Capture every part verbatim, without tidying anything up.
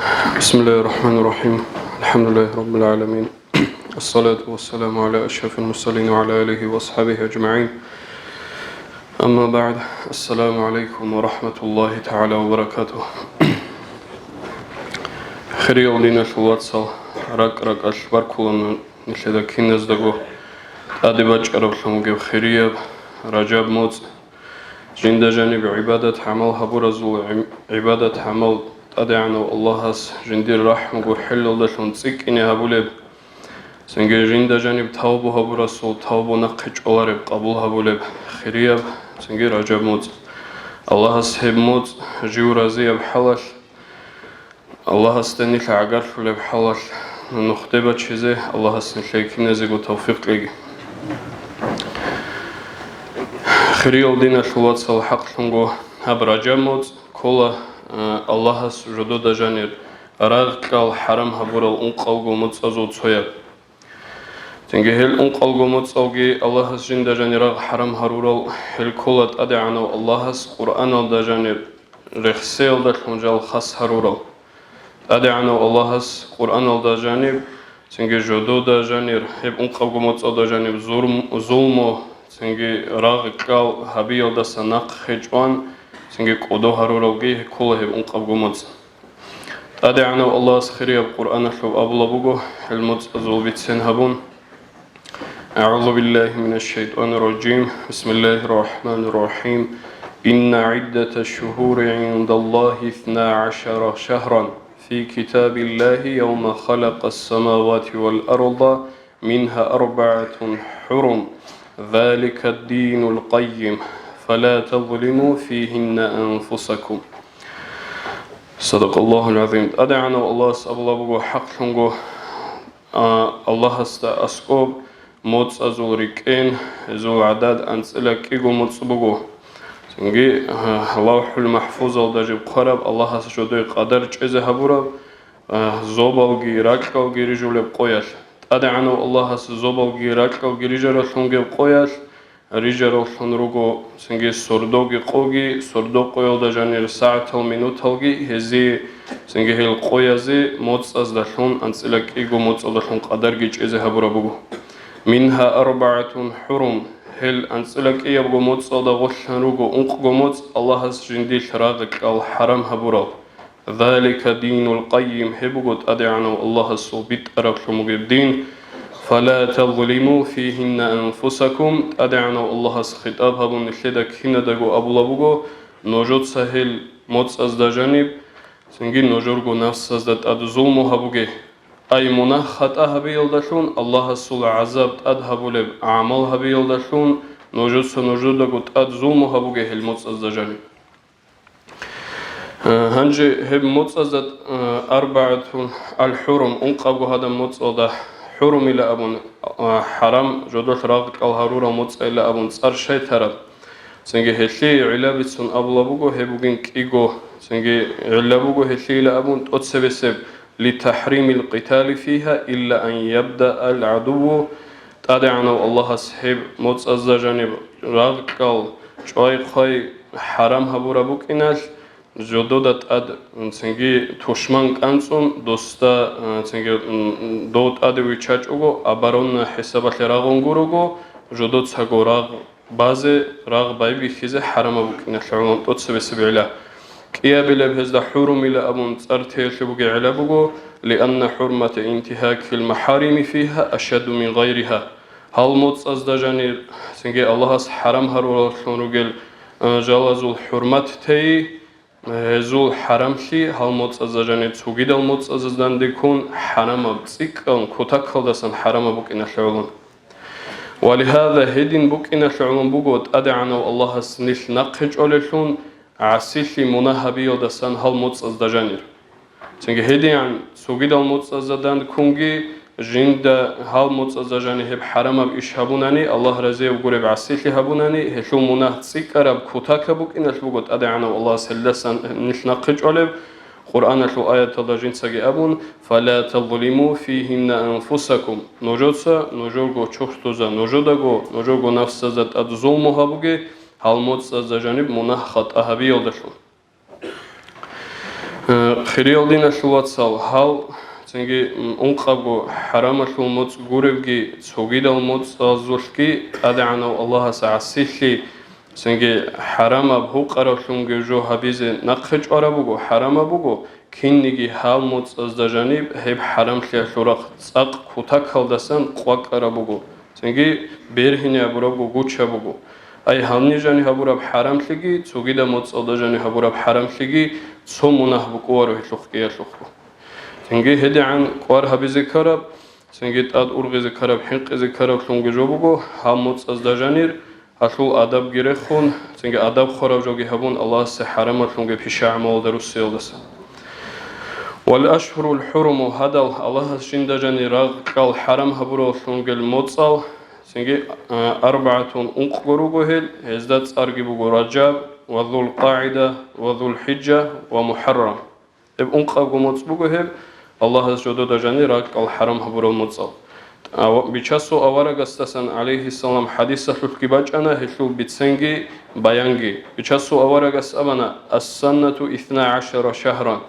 بسم الله الرحمن الرحيم. الحمد لله رب العالمين. الصلاة والسلام على أشرف المرسلين وعلى آله وأصحابه أجمعين. أما بعد. السلام عليكم ورحمة الله تعالى وبركاته. Хириял диналъул вацал, ракӀ-ракӀалъ баркула нилъеда киназдаго тӀаде бачӀараблъун бугеб хирияб Ражаб моцӀ. Жинда жаниб гӀибадат-гӀамал гьабуразул гӀим-, гӀибадат-гӀамал ТӀадегӀанав Аллагьас жиндир рахӀму гурхӀелалдалъун цӀикӀкӀине гьабулеб, цинги жинда жаниб тавбу гьабурасул тавбу нахъе чӀвалареб, къабул гьабулеб хирияб, цинги Ражаб моцӀ. Аллагьас гьеб моцӀ жив разияб хӀалалъ, Аллагьасда нилъ гӀагарлъулеб хӀалалъ нухде бачизе Аллагьас нилъее киназего тавфикъ кьеги. Хириял диналъул вацал, хӀакълъунго гьаб Ражаб моцӀ ккола, э, Аллагьас жодода жанир рагъ-кьал хӀарам гьабурал ункъалго моцӀазул цояб. Цинги гьел ункъалго моцӀалги Аллагьас жинда жанир рагъ хӀарам гьарурал, гьел ккола ТӀадегӀанав Аллагьас Къуръаналда жанир рехсеялдалъун жал хас гьарурал. ТӀадегӀанав Аллагьас Къуръаналда жаниб, цинги жодода жанир гьеб ункъабго моцӀалда жаниб зурм-, зулму, цинги рагъ-кьал гьабиялдаса нахъе чӀван, цинги кӀодо гьаруралги ккола гьеб ункъабго моцӀ. ТӀадегӀанав Аллагьас хирияб Къуръаналъуб абулаб буго, гьел моцӀазул бицен гьабун: أعوذ بالله من الشيطان الرجيم. بسم الله الرحمن الرحيم. إن عدة الشهور عند الله اثنا عشر شهرا في كتاب الله يوم خلق السماوات والأرض منها أربعة حرم ذلك الدين القيم فلا تظلموا فيهن أنفسكم. صدق الله العظيم. ТӀадегӀанав Аллагьас абулаб буго, хӀакълъунго, а, Аллагьасда аскӀоб моцӀазул рикӀкӀен, гьезул гӀадад анцӀила кӀиго моцӀ буго. Цинги, а, ЛавхӀул МахӀфузалда жиб хъвараб, Аллагьас жодой къадар чӀезе гьабураб, а, зобалги ракьалги рижулеб къоялъ. ТӀадегӀанав Аллагьас зобалги ракьалги рижаралъун гьеб къоялъ, рижараллъун руго, цинги сордоги къоги, сордо къоялда жанир сагӀатал-минуталги, гьезие, цинги гьел къоязе моцӀаздалъун, анцӀила кӀиго моцӀалдалъун къадарги чӀезе гьабураб буго. منها أربعة حرم, гьел анцӀила кӀиябго моцӀалда гъолъан руго ункъго моцӀ Аллагьас жиндилъ рагъ-кьал хӀарам гьабурал. ذلك الدين القيم, гьеб буго ТӀадегӀанав Аллагьасул битӀараблъун бугеб дин. فلا تظلموا فيهن أنفسكم, ТӀадегӀанав Аллагьас хитӀаб гьабун нилъеда кинадаго абулаб буго, нужеца гьел моцӀазда жаниб, цинги нужерго нафсазда тӀад зулму гьабуге. Ай, мунагь-хатӀа гьабиялдалъун, Аллагьасул гӀазаб тӀад гьабулеб гӀамал гьабиялдалъун, нужеца нужедаго тӀад зулму гьабуге гьел моцӀазда жаниб. Э, гьанже гьеб моцӀазда, э, أربعة الحرم, ункъабго гьадаб моцӀалда хӀурумила абун, э, хӀарам, жодолъ рагъ-кьал гьарурал моцӀайила абун цӀар щай тараб? Цинги гьелъие гӀилла бицун абулаб буго, гьеб бугин кӀиго, цинги гӀилла буго гьелъийила абун тӀоцебесеб: لتحريم القتال فيها إلا أن يبدأ العدو, ТӀадегӀанав Аллагьас гьеб моцӀазда жаниб рагъ-кьал чӀвай-хъвай хӀарам гьабураб букӀиналъ, жодода тӀад, цинги тушман кӀанцӀун, досда, цинги, м, дов тӀаде виччачӀого, оборонный хӀисабалъе рагъун гурого, жодоцаго рагъ базе, рагъ байбихьизе хӀарамаб букӀиналъе гӀолон тӀоцебесеб гӀилла. КӀиабилеб гьезда хӀурумила абун цӀар теялъе бугеб гӀилла буго: لأن حرمة انتهاك المحارم فيها أشد من غيرها. Гьал моцӀазда жанир, цинги Аллагьас хӀарам гьарураллъун ругел, э, жалазул хӀурмат тей, гьезул хӀарамлъи гьал моцӀазда жанир цогидал моцӀазда дандеккун хӀарамаб, цӀикӀкӀан кутакалдасан хӀарамаб букӀиналъе гӀолон. ولهذا, гьедин букӀиналъе гӀолон буго ТӀадегӀанав Аллагьас нилъ нахъе чӀолелъун, гӀасилъи, мунагь гьабиялдасан гьал моцӀазда жанир. Цинги гьедигӀан цогидал моцӀазда дандккунги, жинда гьал моцӀазда жанир гьеб хӀарамаб иш гьабунани, Аллагь разияб гуреб гӀасилъи гьабунани, гьелъул мунагь цӀикӀкӀараб кутакаб букӀиналъ буго ТӀадегӀанав Аллагьас гьелдасан нилъ нахъе чӀолеб, Къуръаналъул аяталда жинцаги абун: فلا تظلموا فيهن أنفسكم, нужеца нужерго чурхдуза, нужедаго, нужерго нафсазда тӀад зулму гьабуге, гьал моцӀазда жаниб мунагь-хатӀа гьабиялдалъун. Э, хириял диналъул вацал, гьал цинги, м, ункъабго хӀарамалъул моцӀ гуребги, цогидал моцӀазулъги ТӀадегӀанав Аллагьас гӀасилъи, цинги хӀарамаб гьукъаравлъунги жо гьабизе нахъе чӀвараб буго, хӀарамаб буго, кинниги гьал моцӀазда жаниб гьеб хӀарамлъиялъул рахъ цӀакъ кутакалдасан къвакӀараб буго. Цинги бергьине гьабурабго гучаб буго. Ай гьални жани гьабураб хӀарамлъиги, цогидаб моцӀалда жани гьабураб хӀарамлъиги цо мунагь букӀуваро гьелъухъ кӀиялъухъго. Цинги гьедигӀан кӀвар гьабизе ккараб, цинги тӀад ургъизе ккараб, хӀинкъизе ккараблъунги жо буго, гьаб моцӀазда жанир, гьалъул адабги рехун, цинги адаб хвараб жоги гьабун, Аллагьасе хӀарамалъунги пиша-гӀамалалда руссиялдаса. Вал ашгьурул хӀуруму, гьадал Аллагьас жинда жани рагъ-кьал хӀарам гьабураллъунгел моцӀал, цинги, а, арбагӀатун, ункъго руго гьел, гьезда цӀарги буго Ражаб ва ЗулкъагӀида ва ЗулхӀиджа ва МухӀаррам. Гьеб ункъабго моцӀ буго гьеб, Аллагьас жодода жани рагъ-кьал хӀарам гьабурал моцӀал. Ава-, Бичасул аварагасдасан, гӀалайгьиссалам, хӀадисалъулъги бачӀана гьелъул биценги баянги. Бичасул аварагас абана: «Ас-саннату исна гӀашара шагьран».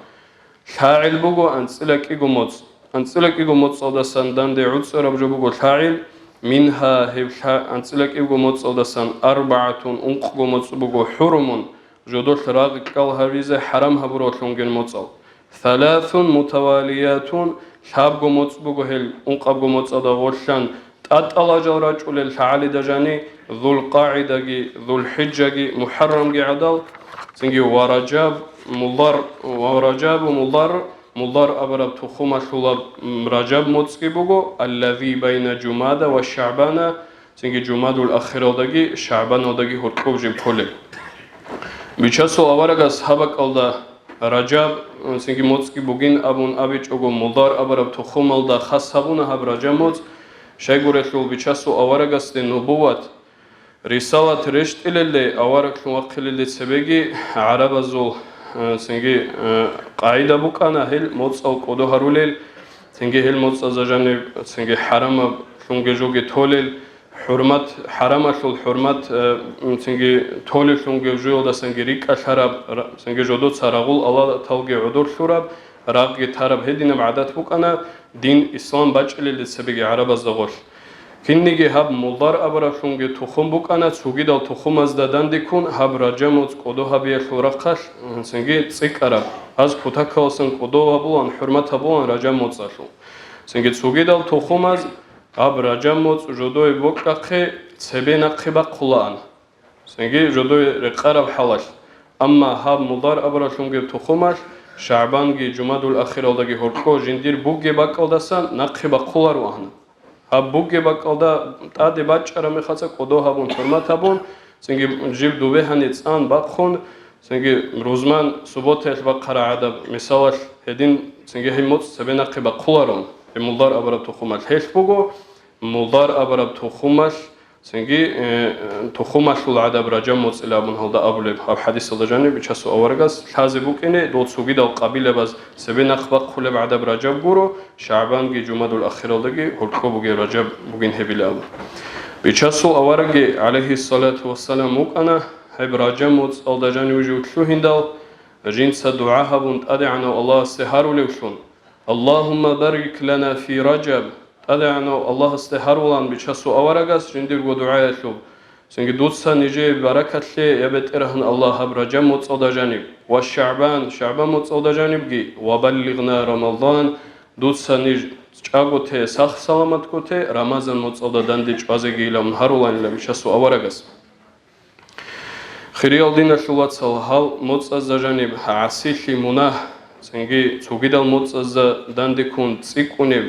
ЛъагӀел буго анцӀила кӀиго моцӀ. АнцӀила кӀиго моцӀалдасан данде гӀуцӀараб жо буго лъагӀел, мингьа, гьеб лъа-, анцӀила кӀиго моцӀалдасан арбагӀатун, ункъго моцӀ буго хӀурумун, жодолъ рагъ-кьал гьабизе хӀарам гьабураллъунген моцӀал. Саласун мутавалиятун, лъабго моцӀ буго гьел, ункъабго моцӀалда гъолъан тӀатӀала жал рачӀулел лъагӀалида жани, ЗулкъагӀидаги, ЗулхӀиджаги, МухӀаррамги гӀадал, цинги ва Ражаб, Мулар, ва Ражабу Мулар, Мулар абараб тухумалъулаб, м, Ражаб моцӀги буго, аллази байна Жумада ва ШагӀбана, цинги Жумадул ахиралдаги ШагӀбаналдаги гьоркьоб жиб кколеб. Бичасул аварагас гьаб бакӀалда Ражаб, цинги моцӀги бугин абун абичӀого, Мулар абараб тухумалда хас гьабуна гьаб Ражаб моцӀ, щайгурелъул Бичасул аварагасде нубуват, рисалат рещтӀилелде, авараглъун вахъилелде цебеги гӀарабазул, э, цинги, э, къагӀида букӀана гьел моцӀал кӀодо гьарулел, цинги гьел моцӀазда жаниб, цинги хӀарамаблъунги жоги толел, хӀурмат, хӀарамалъул хӀурмат, э, цинги толевлъунги жуялдасанги рикӀкӀалъараб, ра-, цинги жодоца рагъул алаталги гӀодор лъураб, рагъги тараб гьединаб гӀадат букӀана дин ислам бачӀилелде цебеги гӀарабазда гъорлъ. Кинниги гьаб Мулар абараблъунги тухум букӀана, цогидал тухумазда дандеккун гьаб Ражаб моцӀ кӀодо гьабиялъул рахъалъ, цинги цӀикӀкӀараб, гьаз кутакаласан кӀодо гьабулан, хӀурмат гьабулан Ражаб моцӀалъул. Цинги цогидал тухумаз гьаб Ражаб моцӀ жодое бокьахъе цебе нахъе бахъулаан. Цинги жодое рекъараб хӀалалъ. Амма гьаб Мулар абараблъунгеб тухумалъ ШагӀбанги Жумадул ахиралдаги гьоркьо жиндир бугеб бакӀалдасан нахъе бахъулароан. Гьаб бугеб бакӀалда тӀаде бачӀараб мехалца кӀодо гьабун, хӀурмат гьабун, цинги жиб дубегьани цӀан бахъун, цинги рузман, субботаялъ бахъараб гӀадаб, мисалалъ, гьедин цинги гьеб моцӀ цебе нахъе бахъулароан, гьеб Мулар абараб тухумалъ. Гьелъ буго Мулар абараб тухумалъ, цинги, э, тухумалъул гӀадаб Ражаб моцӀила абун гьалда абулеб гьаб хӀадисалда жаниб Бичасул аварагас лъазе букӀине, дол цогидал къабилабаз цебе нахъ бахъулеб гӀадаб Ражаб гуро, ШагӀбанги Жумадул ахиралдаги гьоркьо бугеб Ражаб бугин гьебила абун. Бичасул авараги, гӀалайгьиссалату вассалам, вукӀана гьеб Ражаб моцӀалда жанив жив лъугьиндал, жинца дугӀа гьабун ТӀадегӀанав Аллагьасде гьарулевлъун: «Аллагьумма барик лана фи Ражаб». ТӀадегӀанав Аллагьасде гьарулан Бичасул аварагас жиндирго дугӀаялъуб. Цинги: «Дуца нижее баракат лъе, я БетӀергьан Аллагь, гьаб Ражаб моцӀалда жаниб, ва ШагӀбан, ШагӀбан моцӀалда жанибги, ва баллигъна Рамазан, дуца ниж чӀаготе, сах-саламатготе Рамазан моцӀалда данде чӀвазегийилан», гьаруланила Бичасул аварагас. Хириял диналъул вацал, гьал моцӀазда жаниб гӀасилъи, мунагь, цинги цогидал моцӀазда дандеккун цӀикӀкӀунеб,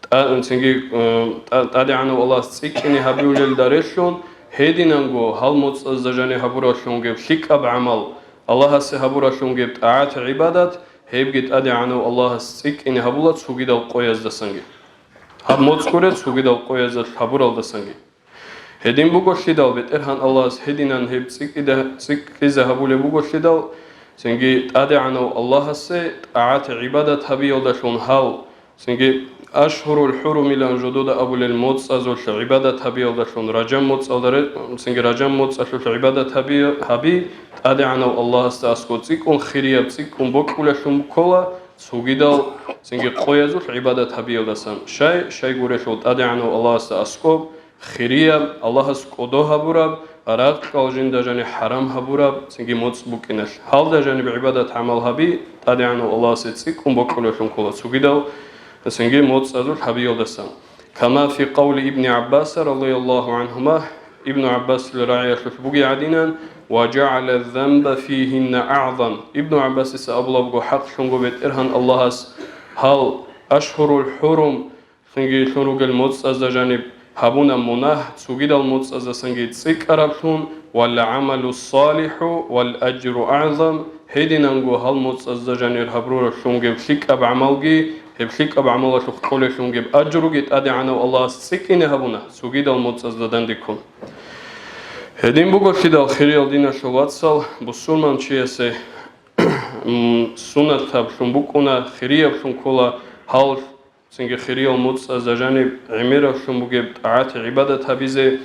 тӀа-, цинги, э, тӀа-, ТӀадегӀанав Аллагьас цӀикӀкӀине гьабиулелда релълъун, гьединанго гьал моцӀазда жаниб гьабураллъунгеб лъикӀаб гӀамал, Аллагьасе гьабураллъунгеб тӀагӀат-гӀибадат, гьебги ТӀадегӀанав Аллагьас цӀикӀкӀине гьабула цогидал къояздасанги. Гьаб моцӀ гуреб цогидал къоязда гьабуралдасанги. Гьедин буголъидал, БетӀергьан Аллагьас гьединан гьеб цӀикӀкӀида-, цӀикӀкӀизе гьабулеб буголъидал, цинги ТӀадегӀанав Аллагьасе тӀагӀат-гӀибадат гьабиялдалъун гьал, цинги Ашгьурул хӀурумилан жодода абулел моцӀазулъ гӀибадат гьабиялдалъун, Ражаб моцӀалда ре-, цинги Ражаб моцӀалъулъ гӀибадат гьаби, гьаби, ТӀадегӀанав Аллагьасда аскӀов цӀикӀкӀун хирияб, цӀикӀкӀун бокьулеллъун ккола, цогидал, цинги къоязулъ гӀибадат гьабиялдасан. Щай, щайгурелъул ТӀадегӀанав Аллагьасда аскӀоб хирияб, Аллагьас кӀодо гьабураб, рагъ-кьал жинда жаниб хӀарам гьабураб, цинги моцӀ букӀиналъ. Гьалда жаниб гӀибадат-гӀамал гьаби, ТӀадегӀанав Аллагьасе цӀикӀкӀун бокьулеллъун ккола цогидал, цинги моцӀазулъ гьабиялдасан. Кама фи къавли Ибни ГӀаббаса, радияллагьу гӀанхума, Ибну ГӀаббасил рагӀиялъулъ бугей гӀадинан, «Ва жагӀала занба фигьинна агӀзам». Ибну ГӀаббасица абулабго, хӀакълъунго БетӀергьан Аллагьас гьал ашгьурул хӀурум, цинги лъун ругел моцӀазда жаниб гьабуна мунагь, цогидал моцӀаздасанги цӀикӀкӀараблъун, «Вал гӀамалу салихӀу вал ажру агӀзам», гьединанго гьал моцӀазда жанир гьабураллъунгеб лъикӀаб гӀамалги, гьеб лъикӀаб гӀамалалъухъ кьолеллъунгеб ажруги ТӀадегӀанав Аллагьас цӀикӀкӀине гьабуна, цогидал моцӀазда дандеккун. Гьедин буголъидал, хириял диналъул вацал, бусурманчиясе м, суннатаблъун букӀуна, хирияблъун ккола гьал, цинги хириял моцӀазда жаниб гӀемераблъун бугеб тӀагӀат-гӀибадат гьабизе,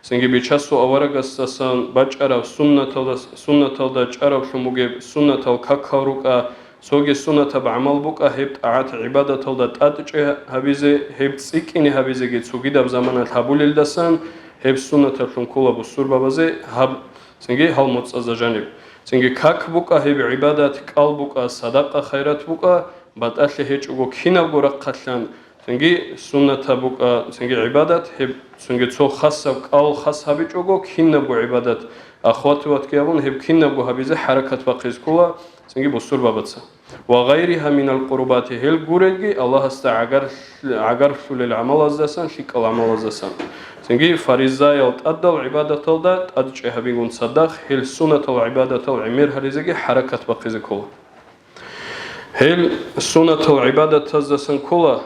цинги Бичасул аварагасдасан бачӀараб суннаталда, суннаталда чӀараблъун бугеб суннатал какал рукӀа, цоги суннатаб гӀамал букӀа, гьеб тӀагӀат-гӀибадаталда тӀадчӀей гьабизе, гьеб цӀикӀкӀине гьабизеги цогидаб заманалъ гьабулелдасан, гьеб суннатаблъун ккола бусурбабазе гьаб, цинги гьал моцӀазда жаниб. Цинги как букӀа гьеб гӀибадат, кӀал букӀа, садакъа-хайрат букӀа, батӀалъи гьечӀого кинабго рахъалъан, цинги суннатаб букӀа, цинги гӀибадат, гьеб, цинги цо хасаб кӀал хас гьабичӀого, кинабго гӀибадат ахватуватги абун, гьеб кинабго гьабизе хӀаракат бахъизе ккола, цинги бусурбабаца. «Ва гъайриха минал къурбати», гьел гурелги Аллагьасда гӀагар-, гӀагарлъулел гӀамалаздасан, лъикӀал гӀамалаздасан. Цинги фаризаял тӀадал гӀибадаталда тӀадчӀей гьабигун цадахъ, гьел суннатал гӀибадатал гӀемер гьаризеги хӀаракат бахъизе ккола. Гьел суннатал гӀибадатаздасан ккола,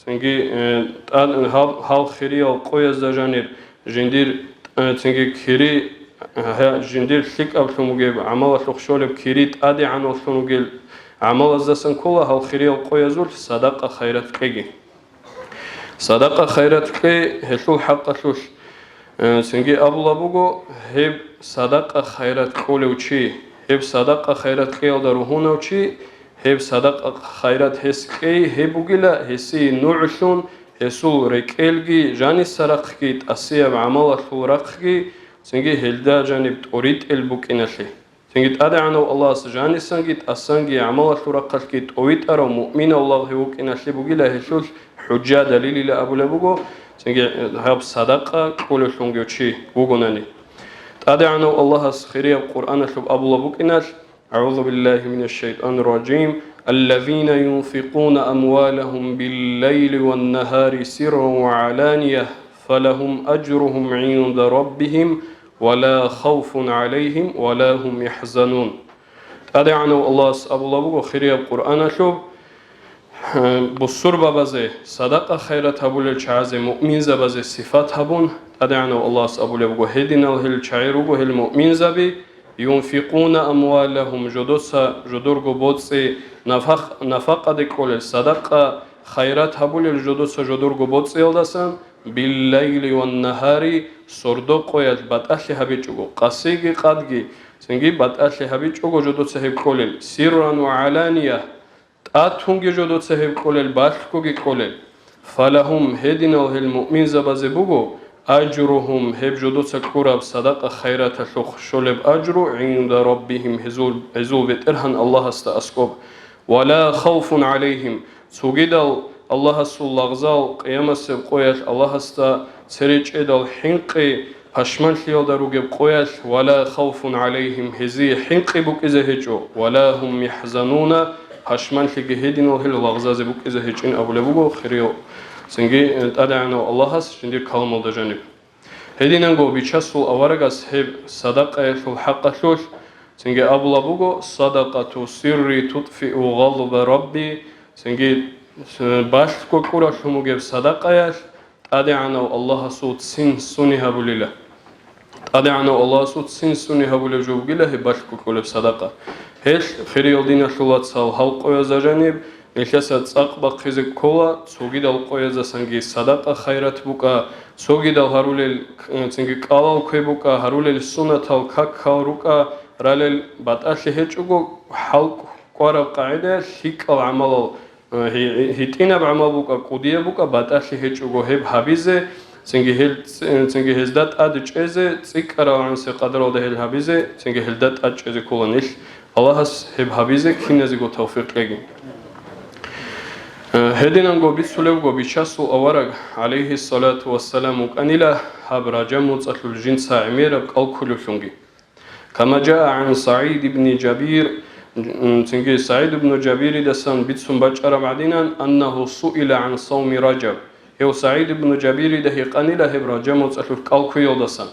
цинги, э, тӀад-, гьал, гьал хириял къоязда жанир жиндир, э, цинги кири, э, гьа, жиндир лъикӀаблъун бугеб гӀамалалъухъ щолеб кири тӀадегӀанавлъун ругел гӀамалаздасан ккола гьал хириял къоязулъ садакъа-хайрат кьеги. Садакъа-хайрат кье гьелъул хӀакъалъулъ, э, цинги абула буго, гьеб садакъа-хайрат кьолев чи, гьеб садакъа-хайрат кьеялда ругьунав чи, гьеб садакъа-хайрат гьес кьей, гьеб бугила гьесие нугӀлъун, гьесул рекӀелги, жаниса рахъги, тӀасияб гӀамалалъул рахъги, цинги гьелда жаниб тӀоритӀел букӀиналъе. Цинги ТӀадегӀанав Аллагьас жанисанги, тӀасанги, гӀамалалъул рахъалъги тӀовитӀарав муъминав лагъ гьев вукӀиналъе бугила гьелъулъ хӀужа, далилила абулеб буго, цинги гьаб садакъа кьолевлъунги чи вугонани. ТӀадегӀанав Аллагьас хирияб Къуръаналъуб абула букӀиналъ, أعوذ بالله من الشيطان الرجيم. الذين ينفقون أموالهم بالليل والنهار سرا وعلانية فلهم أجرهم عند ربهم ولا خوف عليهم ولا هم يحزنون. ТӀадегӀанав Аллагьас абула буго хирияб Къуръаналъуб, э, бусурбабазе, садакъа-хайрат гьабулел чагӀазе, муъминзабазе сифат гьабун, ТӀадегӀанав Аллагьас абулеб буго, гьединал гьел чагӀи руго гьел муъминзаби, ينفقون أموالهم, жодоца жодорго боцӀи нафах-, нафакъаде кьолел, садакъа-хайрат гьабулел жодоца жодорго боцӀиялдасан, بالليل والنهار, сордо-къоялъ батӀалъи гьабичӀого, къасиги къадги, цинги батӀалъи гьабичӀого жодоца гьеб кьолел, سرا وعلانية, тӀатунги жодоца гьеб кьолел, балъгоги кьолел. فلهم, гьединал гьел муъминзабазе буго, أجرهم, гьеб жодоца кьураб садакъа-хайраталъухъ щолеб ажру, عند ربهم, гьезул, гьезул БетӀергьан Аллагьасда аскӀоб. ولا خوف عليهم, цогидал Аллагьасул лагъзал, къиямасеб къоялъ Аллагьасда цере чӀедал хӀинкъи, пашманлъиялда ругеб къоялъ, ولا خوف عليهم, гьезие хӀинкъи букӀизе гьечӀо, ولا هم يحزنون, пашманлъиги гьединал гьел лагъзазе букӀизе гьечӀин абулеб буго хирияв, цинги, э, ТӀадегӀанав Аллагьас жиндир каламалда жаниб. Гьединанго Бичасул аварагас гьеб садакъаялъул хӀакъалъулъ цинги абула буго, صدقة السر تطفئ غضب ربي, цинги, э, балъго кьуралъун бугеб садакъаялъ ТӀадегӀанав Аллагьасул ццин суни гьабулила. ТӀадегӀанав Аллагьасул ццин суни гьабулеб жо бугила гьеб балъго кьолеб садакъа. Гьелъ, хириял диналъул вацал, гьал къоязда жаниб Нилъеца цӀакъ бахъизе ккола, цогидал къоязасанги садакъа-хайрат букӀа, цогидал гьарулел, цинги кӀалал квей букӀа, гьарулел сунатал какал рукӀа, ралел батӀалъи гьечӀого, хӀалкӀ кӀвараб къагӀидаялъ лъикӀал гӀамалал, э, гьи-, гьитӀинаб гӀамал букӀа, кӀудияб букӀа, батӀалъи гьечӀого гьеб гьабизе, цинги гьел, цинги гьезда тӀад чӀезе, цӀикӀкӀарал гӀанасеб къадаралда гьел гьабизе, цинги гьелда тӀад чӀезе ккола нилъ. Аллагьас гьеб гьабизе киназего тавфикъ кьеги. Э, гьединанго бицулебго, Бичасул авараг, гӀалайгьиссалату вассалам, вукӀанила гьаб Ражаб моцӀалъул жинца гӀемераб кӀал кколевлъунги. Кама жаа гӀан СагӀид ибни Жабир, м, цинги СагӀид ибну Жабиридасан бицун бачӀараб гӀадинан, аннагьу суила гӀан савми Ражаб. Гьев СагӀид ибну Жабирида гьикъанила гьеб Ражаб моцӀалъул кӀал кквеялдасан.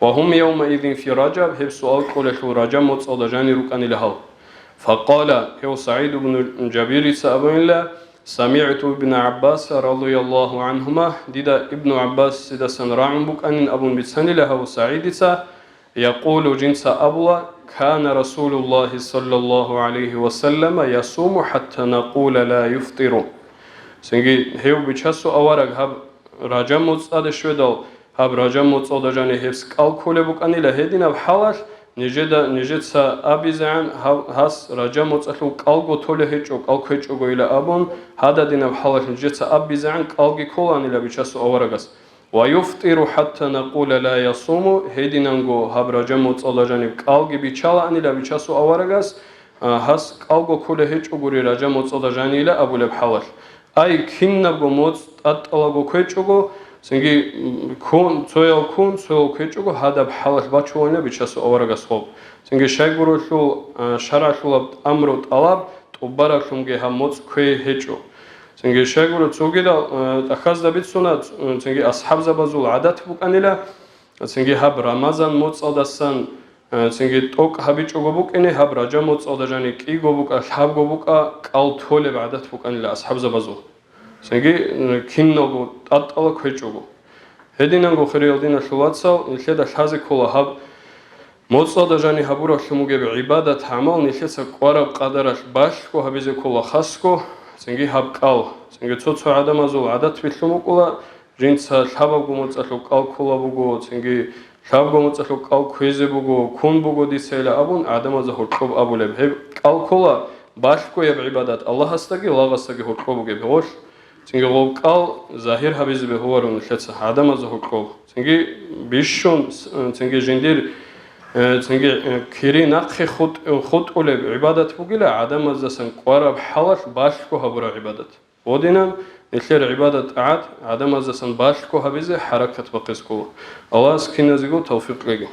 Ва гьум явмаизин фи Ражаб, гьеб суал кьолелъул Ражаб моцӀалда жанир рукӀанила гьал. Факъала, гьев СагӀид ибну Жабирица абунила, самигӀту ибна ГӀаббаса радияллагьу гӀанхума, дида Ибну ГӀаббасидасан рагӀун букӀанин абун бицанила гьав СагӀидица, якъулу, жинца абула, кана Расулуллагьи саллаллагьу гӀалайгьи ва саллама ясуму хӀатта накъула ла юфтиру. Цинги гьев Бичасул авараг гьаб Ражаб моцӀалде щведал, гьаб Ражаб моцӀалда жанир гьеб кӀал кколеб букӀанила, гьединаб хӀалалъ нижеда, нижеца абизегӀан гьав-, гьас Ражаб моцӀалъул кӀалго толеб гьечӀо, кӀал кквечӀогойила абун, гьададинаб хӀалалъ нижеца абизегӀан кӀалги кколаанила Бичасул аварагас. Ва юфтиру хӀатта накъула ла ясуму, гьединанго гьаб Ражаб моцӀалда жаниб кӀалги бичалаанила Бичасул аварагас, а, гьас кӀалго кколеб гьечӀогури Ражаб моцӀалда жанийила абулеб хӀалалъ. Ай, кинабго моцӀ тӀатӀалаго кквечӀого, цинги, м, ккун, цоял ккун, цоял кквечӀого, гьадаб хӀалалъ бачулаанила Бичасул аварагас гьоб. Цинги щайгурелъул, а, шаргӀалъулаб амру-тӀалаб тӀубараблъунги гьаб моцӀ кквей гьечӀо. Цинги щайгуро цогидал, э, тӀахьазда бицуна, ц-, цинги асхӀабзабазул гӀадат букӀанила, цинги гьаб Рамазан моцӀалдасан, э, цинги тӀокӀ гьабичӀого букӀине, гьаб Ражаб моцӀалда жанир кӀиго букӀа, лъабго букӀа, кӀал толеб гӀадат букӀанила асхӀабзабазул. Цинги, э, киналго тӀатӀала кквечӀого. Гьединанго, хириял диналъул вацал, нилъеда лъазе ккола гьаб моцӀалда жанир гьабураблъун бугеб гӀибадат-гӀамал нилъеца кӀвараб къадаралъ балъго гьабизе ккола хасго, цинги гьаб кӀал. Цинги цо-цо гӀадамазул гӀадат бихьун букӀула, жинца лъабабго моцӀалъул кӀал ккола буго, цинги лъабго моцӀалъул кӀал кквезе буго, ккун буго дицайила абун, гӀадамазда гьоркьоб абулеб. Гьеб кӀал ккола балъгояб гӀибадат Аллагьасдаги лагъасдаги гьоркьоб бугеб гьелъ. Цинги гьеб кӀал загьир гьабизе бегьуларо нилъеца, гӀадамазда гьоркьоб. Цинги бищун, с-, цинги жиндир, э, цинги, э, кири нахъе хутӀ-, хутӀулеб гӀибадат бугила, гӀадамаздасан кӀвараб хӀалалъ балъго гьабураб гӀибадат. Гьединан нилъер гӀибадат-тӀагӀат гӀадамаздасан балъго гьабизе хӀаракат бахъизе ккола. Аллагьас киназего тавфикъ кьеги.